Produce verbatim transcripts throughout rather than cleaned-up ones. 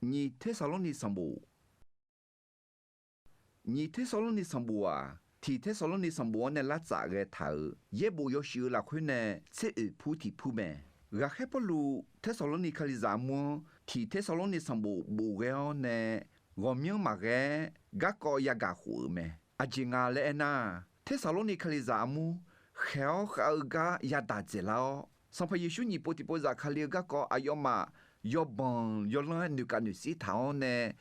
Nyiq Tersaqlorniv sanqbof. Nyiq Tersaqlorniv sanqbof-aq, Tiq Tersaqlorniv sanqbof-anr nae lar tsaf ghae taq-euq yaerbof yawshuif-eu lafkhoer nae tser oeq pur tiq pur mae. Ghaqkhaer Pawrluv Tersaqlorniv Kalizaq armur-anr Tiq Tersaqlorniv sanqbof bof ghae-awr nae ghawqmyanr maqghae-aer garkawv yagaq khof-euq mae. Aqjeq nga laer aernar, Tersaqlorniv Kalizaq armur khaeq-awr khav-eu gar yadaq dzaeqlar-awr, Sanqpaq Yeqsur nyiq pov tiqpov zafkale-eu garkawv aqyawfmaf yawbanq yawlanr-aer noeqkav noeqsir taq-awr nae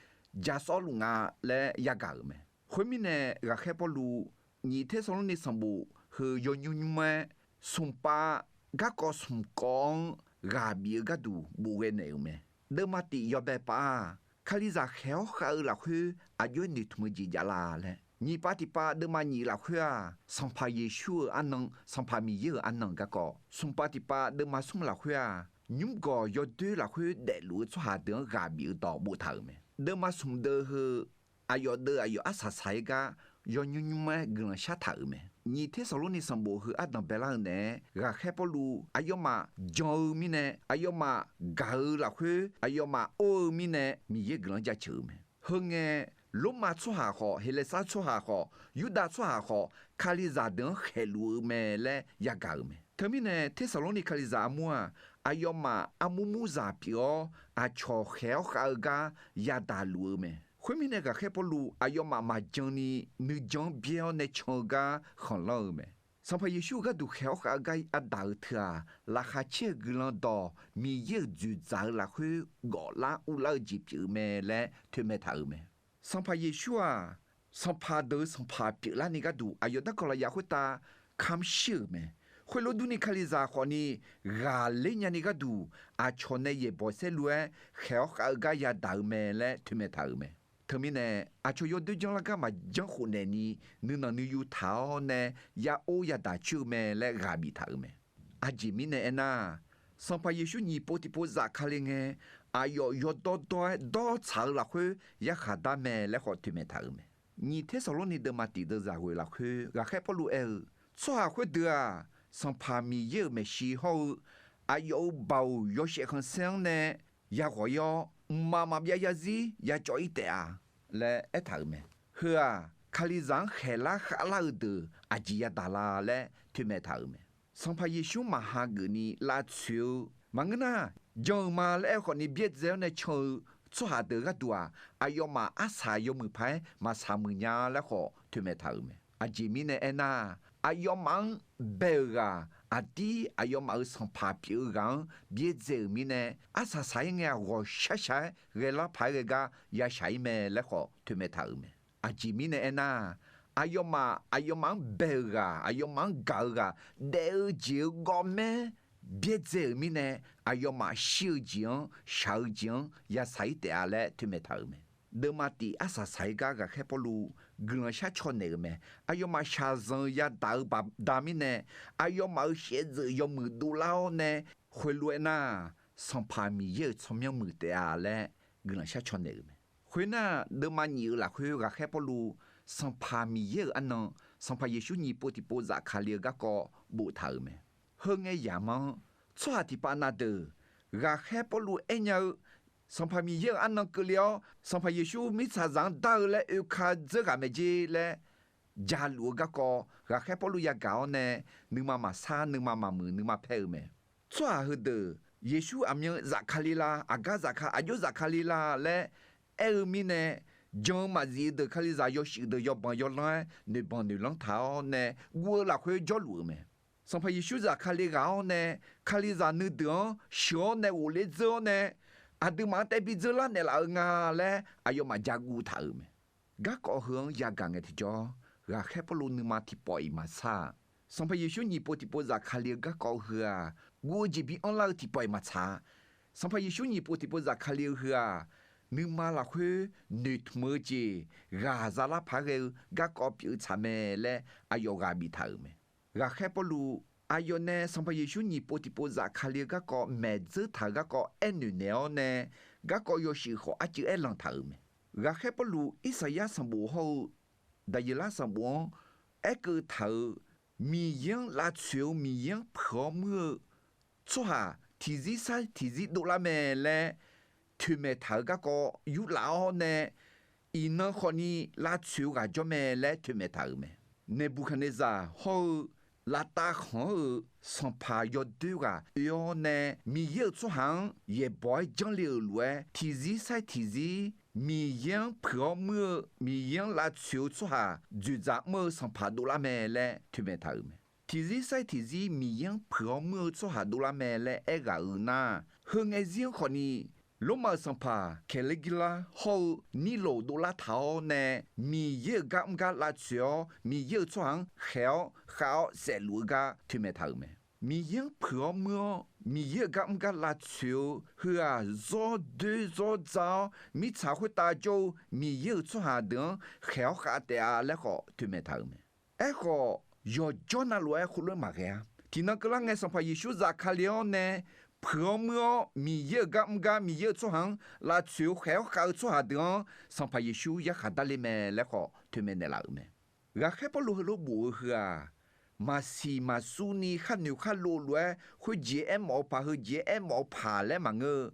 ja sawrluf nga laer yagaq-euq mae. Khoermirnae, ghaqkhaer Pawrluv nyiq Tersaqlorniv sanqbof heu yawnymr nymr-aer, smqpav garkawv smq kawv-anr ghaq bif-eu gharduq bof ghae naeq-euq mae. Deuvma tif yawbae pav-aq, Kalizaq khaeq-awr khav-eu lafkhoer aqjox-aer noeqtmq-eu jeq javlar laer, nyiq pav tiq pav deuvma nyiq lafkhoer-aq, Sanqpaq Yeqsur-euq arnan, Sanqpaq Miqyaer-euq arnan garkawv, smqpav tiq pav deuvma smr lafkhoer-aq, nymrgawq yawdoer lafkhoer daefluf-eu tsawrhaq deuq-anr ghaq bif-eu dawq boftaq-euq mae. Deuvma smq deuv heu aqyawf deuv aqyawf arsaq saq-aer gar yawnymr nymr-aer guiqlanq shar taq-euq mae. Nyiq Tersaqlorniv sanqbof heu ardanq baelar-eu naeq-aer, ghaqkhaer Pawrluv aqyawfmaf jan-eu mirnae, aqyawfmaf gaq-eu lafkhoer aqyawfmaf or-eu mirnae Miqyaer guiqlanq jaceuq-euq mae. Heu ngae, Lormav tsawrhaq khawf, Heqlesar tsawrhaq khawf, Yurdav tsawrhaq khawf, Kalizaq deuq-anr khaeqluf-eu mae laer yagaq-euq mae. Teumirnae, Tersaqlorniv Kalizaq armur-aq, aqyawfmaf armur murzaq pyeuf-awr, aqcawq khaeq-awr khav-eu gar yadaq luf-eu mae. Khoermirnae, ghaqkhaer Pawrluv aqyawfmaf maqjan ni nuijan-anr byaer-awr nae can-eu gar khanqlanr-eu mae. Sanqpaq Yeqsur-euq gharduq khaeq-awr khav-eu gar yadaq-eu teu-aq, laqkhaq caer-eu guiqlanq dawq Miqyaer-euq dzoeqdzaq-eu lafkhoer gawflar uvlar-eu jeq pyeuf-eu mae laer toeqmaeq taq-euq mae. Sanqpaq Yeqsur-aq, sanqpaq deuq-eu sanqpaq pyeuflarni gharduq aqyawf darkawq lafyaq khoertav kamq shir-euq mae. Khoerlof durni, Kalizaq khawfni ghaqler nyani gharduq aqcawq nae yaeqbawq saerlu-aer khaeq-awr khav-eu gar yadaq-eu mae laer toeqmaeq taq-euq mae. Teumirnae, aqcawq yawdoer janrlar gar maqjanr khofnaeq ni, nuinanq nuiyu taq-awr nae ya or yadaq coer-eu mae laer ghaq biftaq-euq mae. Aqjeq mirnae aernar, Sanqpaq Yeqsur nyiq pov tiqpov zafkale ngae, aqyawf yawdawr dawr-aer dawr tsaq-eu lafkhoer yarkhaq dar mae laer khawf toeqmaeq taq-euq mae. Nyiq Tersaqlorniv deuvma tif deuvzaq ghoeq lafkhoer ghaqkhaer Pawrluv aer-eu, tsawrhaq khoerdeuq-aq, Sanqpaq Miqyaer-euq maeqshi hawr-eu aqyawf-euq baoq yawshaef khanqsaer-anr nae yaghawq ir-awr, mqmaq maqbyav zarzir yacawv ir taef-a laer aertaq-euq mae. Heu-aq, Kalizaq-anr khaeqlar khavlar-eu deuq aqjeq yadaq la laer toeqmaeq taq-euq mae. Sanqpaq Yeqsur maqha geufni lavtsoeq-eu maqngeur nar, jan-euq ma laer aer-eu khawfni byaerdzae-awr nae can-eu tsawrhaq deuq gharduq-aq, aqyawfmaf arsaq yawmuiq paq-aer maqsaq muiq nya laer khawf toeqmaeq taq-euq mae. Aqjeq mirnae aernar, aqyawfmaf-anr bae-euq ghaq aqdir aqyawfmaf-euq sanqpaq pyeuf-eu ghaq-anr byaerdzae-euq mirnae, arsaq saq-ir ngae-aq ghawqshaq shaq-aer ghaelar paq-aer ghae gar yashaq-ir mae laer khawf toeqmaeq taq-euq mae. Aqjeq mirnae aernar, aqyawfmaf aqyawfmaf-anr bae-euq ghaq, aqyawfmaf-anr gaq-eu ghaq, daef-eu jeq-eu gawvmaer byaerdzae-euq mirnae, aqyawfmaf shir-eu jeq-anr shaq-eu jeq-anr yasaq-ir taef-a laer toeqmaeq taq-euq mae. Deuvma tif arsaq saq-ir gar ghaqkhaer Pawrluv guiqlanq shar caw naeq-euq mae. Aqyawfmaf shaqzanq-eu yadaq-eu baqda mirnae, aqyawfmaf-euq shaevdzeuf yawmuiq dovlar-awr nae khoerlof-aer nar, Sanqpaq Miqyaer-euq tsawrmyanr muiq taef-a laer guiqlanq shar caw naeq-euq mae. Khoernar, deuvma nyiq-eu lafkhoer ghaqkhaer Pawrluv Sanqpaq Miqyaer-euq arnan, Sanqpaq Yeqsur nyiq pov tiqpov zafkale-eu garkawv boftaq-euq mae. Heu ngae yamq-anr, tsawrhaq tiqpav na deuq ghaqkhaer Pawrluv aernya-eu, Sanqpaq Miqyaer-euq arnan keuvle-awr Sanqpaq Yeqsur mirtsaqzaq-anr dar-eu laer oeka dzeur ghaq mae jer laer jaluf-eu garkawv ghaqkhaer Pawrluv yagaq-awr nae, nuima maqsar, nuima maqmuiq, nuima paer-eu mae. Tsawrhaq heudeuq Yeqsur aqmyan zafkale la, aqgar zafka, aqjox zafkale la laer aer-eu mirnae, jan-eu maqzif-eu deuq Kalizaq yawshuif deuq yawbanq yawlanr-aer noeqbanq noeqlanr taq-awr nae guv-eu lafkhoer jawrluf-euq mae. Sanqpaq Yeqsur zafkale ghaq-awr nae, Kalizaq nuideuq-anr sheuq-awr nae ghofler dzeur-awr nae, aqduimaf-anr taev bi dzeur lar naeqlaf-eu nga laer aqyawfmaf ja guv taq-euq mae. Garkawv heu-anr yagaq ngae tiqjawr, ghaqkhaer Pawrluv nuima tiqpawf-iq maqsar-a. Sanqpaq Yeqsur nyiq pov tiqpov zafkale-eu garkawv heu-aq, guv-eu jeq bi anrlar-eu tiqpawf-iq maqtsaq-a. Sanqpaq Yeqsur nyiq pov tiqpov zafkale-eu heu-aq, nuima lafkhoer noeqtmq-eu jeq ghaq zalar paq-aer ghae-eu garkawv pyeuf-eu tsaq mae laer aqyawf ghaq biftaq-euq mae. Ghaqkhaer Pawrluv aqyawf nae Sanqpaq Yeqsur nyiq pov tiqpov zafkale-eu garkawv maeq dzeur taq-euq garkawv aernoeq naeq-awr nae, garkawv yawshuif khawf arcuiv aerlanq taq-euq mae. Ghaqkhaer Pawrluv Irsaqyar sanqbof hawr-eu Daqyeqlar sanqbof-anr aerkeuv taq-euq, Miqyaer-anr lavtsoeq-eu, Miqyaer-anr peuq-awr muir-eu tsawrhaq tiqzir sar tiqzir dovlar mae laer toeqmaeq taq-euq garkawv yurlaf-awr nae, iqnan khawfni lavtsoeq-eu ghaq jawr mae laer toeqmaeq taq-euq mae. Neqbuqkaqneqzaq hawr-eu lavtav khanq-anr-euq sanqpaq yawdoer ghaq oe-awr nae, Miqyaer-euq tsawrhaq-anr yaeqbawq-aer janrle-euq lof-aer, tiqzir sair tiqzir Miqyaer-anr puiq-awr muir-eu, Miqyaer-anr lavtsoeq-eu tsawrhaq dzoeqdzaq mr-eu sanqpaq dovlar mae laer toeqmaeq taq-euq mae. Tiqzir sair tiqzir Miqyaer-anr puiq-awr muir-eu tsawrhaq dovlar mae laer aerghaq-euq nar, heu ngae zir-anr khawfni, Lormav-euq sanqpaq Kaeqlergirlar hawr-eu Nirloq dovlar taq-awr nae, Miqyaer-euq gar mr gar lavtsoeq-awr, Miqyaer-euq tsawrhaq-anr khaeq-awr khav-awr saefluf-eu gar toeqmaeq taq-euq mae. Miqyaer-anr puiq-awr muir-awr, Miqyaer-euq gar mr gar lavtsoeq-eu heu-aq, zawr doer zawr dza-awr, mirtsaq khoertav jawr-eu Miqyaer-euq tsawrhaq deuq-anr khaeq-awr khav taef-a laer khawf toeqmaeq taq-euq mae. Aerkhawf, yawqjawr navlof-aer khoerlof-aer maqghae-a. Tiqnan keuvlar ngae, Sanqpaq Yeqsur zafkale-awr nae puiq-awr muir-awr, Miqyaer-euq gar mr gar Miqyaer-euq tsawrhaq-anr lavtsoeq-eu khaeq-awr khav-eu tsawrhaq deuq-anr Sanqpaq Yeqsur yarkhaq darle mae laer khawf toeqmaeq naeqlaf-euq mae. Ghaqkhaer Pawrluv heulof bof-eu heu-aq, maqsiq maqsuv ni kharnoeq kharlov lof-aer khoerjeq aermawf-eu paq heujeq aermawf-eu paq laer maqngeur-eu,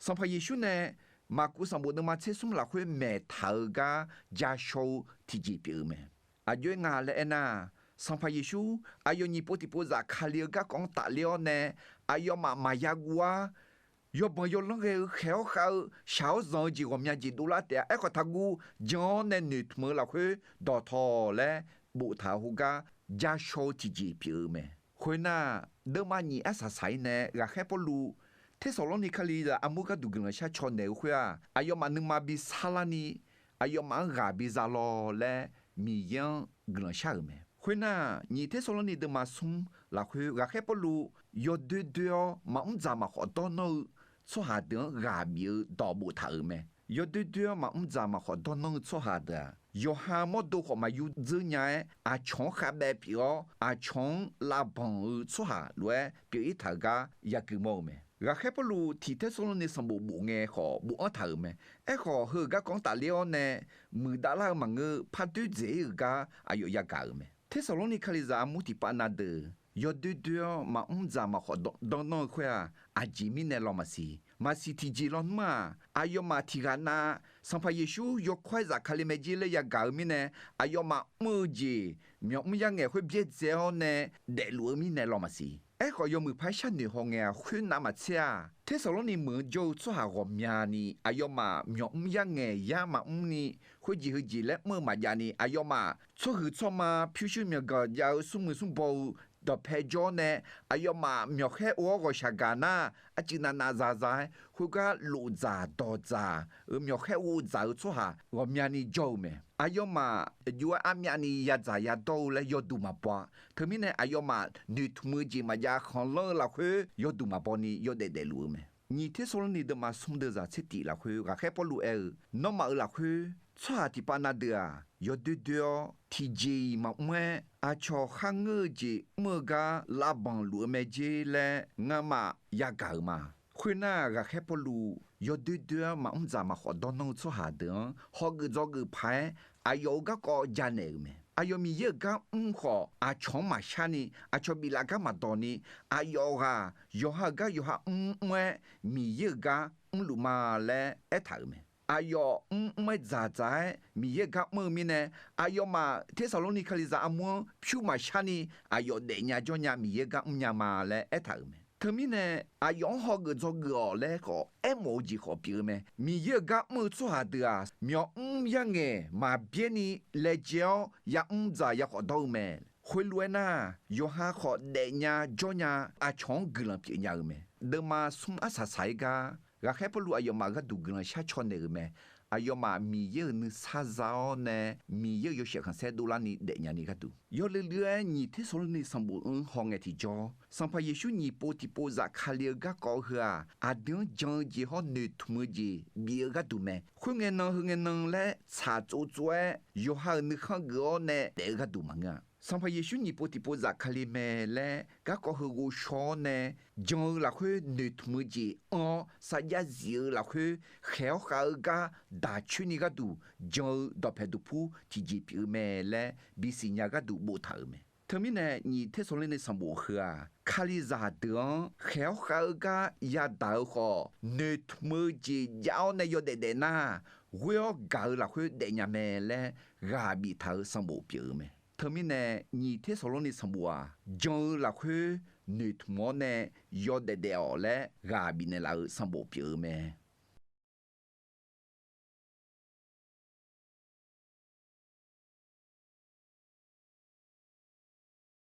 Sanqpaq Yeqsur nae Maqkuv sanqbof deuvma tser smr lafkhoer maeq taq-eu gar ja shaw-eu tiqjeq pyeuf-eu mae. Aqjox-aer nga laer aernar, Sanqpaq Yeqsur aqyawf nyiq pov tiqpov zafkale-eu garkawv-anr tafler-awr nae, aqyawfmaf maqya guv-ar, yawbanq yawlanr ghae-eu khaeq-awr khav-eu shaq-awr zanq-eu jeq ghawqmya jeq dovlar taef-a. Aerkhawf taqguv jan-awr nae noeqtmq-eu lafkhoer dawqtawq laer boftaq-eu heugar ja shaw-eu tiqjeq pyeuf-eu mae. Khoernar, deuvma nyiq arsaq saq-ir nae ghaqkhaer Pawrluv Tersaqlorni Kalizaq armur gharduq guiqlanq shar caw naeq-eu khoer-aq, aqyawfmaf nuima bi sarlarni aqyawfmaf-anr ghaq biza lawr laer Miqyaer-anr guiqlanq shar-euq mae. Khoernar, nyiq Tersaqlorni deuvma smr lafkhoer ghaqkhaer Pawrluv yawdoer doer-awr maqmr dzaq maqkhawf dawrnanr-eu tsawrhaq deuq-anr ghaq bif-eu dawq boftaq-euq mae. Yawdoer doer-awr maqmr dzaq maqkhawf dawrnanr-eu tsawrhaq deuq-aq, yawqha mawrdo khawf maqyur dzeur nya-aer, aqcawq-anr khavbaev pyeuf-awr, aqcawq-anr lavbanq-eu tsawrhaq lof-aer pyeuf-ir taq-eu gar yagui mawr-eu mae. Ghaqkhaer Pawrluv tiq Tersaqlorni sanqbof bof ngae khawf bofanr taq-euq mae. Aerkhawf, heu-euq garkawv-anr tafler-awr nae muiqdavlar-eu maqngeur, par doer dzaeq-ir-euq gar aqyawf yagaq-euq mae. Tersaqlorni Kalizaq armur tiqpav na deuq yawdoer doer-awr maqmr dzaq maqkhawf dawrnanr-eu khoer-aq, aqjeq mirnae law maqsiq. Maqsiq tiqjeq lawnmr-aq, aqyawfmaf tiqghaq nav Sanqpaq Yeqsur yawkawr-aer zafkale mae jer laer yagaq-eu mirnae, aqyawfmaf mr-eu jeq myawqmr yarngaeq khoer byaerdzae-awr nae daefluf-eu mirnae law maqsiq. Aerkhawf, yawmuiq par sharnoeq haw ngae-aq, khoernav maqtser-aq, Tersaqlorni meuq-anr jawr-eu tsawrhaq ghawqmyani aqyawfmaf myawqmr yarngaeq yar maqmr ni, khoerjeq heujeq laer mr-eu maqjavni, aqyawfmaf tsawrhuiq tsawrma pyurshuir myawqganq jav-eu smrmuiq smrbaw-eu dawqpae jawr-awr nae, aqyawfmaf myawqkhaer ov-awr ghawqshaq gaq nar, arcuiv navnav zaza-aer khoergar lofdzaq dawqdzaq-euq myawqkhaer ov dzaq-eu tsawrhaq ghawqmyani jawr-eu mae. Aqyawfmaf aqjox-aer armyavni yadzaq yadawr-eu laer yawduq maqbaw-a. Teumirnae aqyawfmaf noeqtmq-eu jeq maqjav khanqlanr-eu lafkhoer yawduq maqbaw ni yawdaef daefluf-eu mae. Nyiq Tersaqlorni deuvma smr deuvzaq tser tif lafkhoer ghaqkhaer Pawrluv aer-eu, nawmaf-euq lafkhoer tsawrhaq tiqpav na deuq-aq, yawdoer doer-awr tiqjeq-iq maqmr-aer, aqcawq kharngeur-eu jeq mr-eu gar lavbanq luf-eu mae jer laer ngamaf yagaq-euq ma. Khoernar, ghaqkhaer Pawrluv yawdoer doer-awr maqmr dzaq maqkhawf dawrnanr-eu tsawrhaq deuq-anr hawgeuf dzawgeuf paq-aer aqyawf-euq garkawv janaeq-euq mae. Aqyawf Miqyaer-euq gar mr khawf, aqcawq-anr maqshar ni, aqcawq biflaf gar maqdawq ni, aqyawf ghaq yawqha-euq gar yawqha mrmr-aer Miqyaer-euq gar mrluf ma laer aertaq-euq mae. Aqyawf mrmr-aer dzaqdzaq-aer Miqyaer-euq gar mr-eu mirnae, aqyawfmaf Tersaqlorni Kalizaq armur-anr pyur maqshar ni, aqyawf daefnya jawrnya Miqyaer-euq gar mrnya ma laer aertaq-euq mae. Teumirnae, aqyawf-anr hawgeuf dzawgeuf-awq laer khawf aermawf-eu jeq khawf pyeuf-eu mae. Miqyaer-euq gar mr-eu tsawrhaq deuq-aq, myawqmr yarngaeq maqbyaer ni laejae-awr yamr dzaq yakhawf dawr-eu mae. Khoerlof-aer nar, yawqha khawf daefnya jawrnya aqcawq-anr guiqlanq pyeufnya-eu mae. Deuvma smr arsaq saq-ir gar, ghaqkhaer Pawrluv aqyawfmaf gharduq guiqlanq shar caw naeq-euq mae. Aqyawfmaf Miqyaer-euq nuisar za-awr nae, Miqyaer-euq yawshaef khanqsaer dovlarni daefnya ni gharduq, yawluiv luiv-aer nyiq Tersaqlorni sanqbof-anr hawngae tiqjawr, Sanqpaq Yeqsur nyiq pov tiqpov zafkale-eu garkawv heu-aq, aqdui-anr jan-eu jeq hawr noeqtmq-eu jeq bif-eu gharduq mae. Khoerngae nan heu ngae nan laer tsaq tsov tsov-aer yawqha-euq nuikhanr geuf-awr nae daef-eu gharduq maqngeur-a. Sanqpaq Yeqsur nyiq pov tiqpov zafkale mae laer garkawv heu ghovshaw-awr nae jan-eu lafkhoer noeqtmq-eu jeq anr-awr sarjax zif-eu lafkhoer khaeq-awr khav-eu gar daq coer ni gharduq jan-eu dawqpae duqpur tiqjeq pyeuf-eu mae laer bisiq nya gharduq boftaq-euq mae. Teumirnae nyiq Tersaqlorni sanqbof heu-aq, Kalizaq deuq-anr khaeq-awr khav-eu gar yadaq-eu khawf, noeqtmq-eu jeq jav-awr nae yawdaef daef nar, ghoer-awr gaq-eu lafkhoer daefnya mae laer ghaq biftaq-eu sanqbof pyeuf-eu mae. Teumirnae nyiq Tersaqlorni sanqbof-aq, jan-eu lafkhoer noeqtmq-awr nae yawdaef daef-awq laer ghaq bifnaeq laf-eu sanqbof pyeuf-eu mae.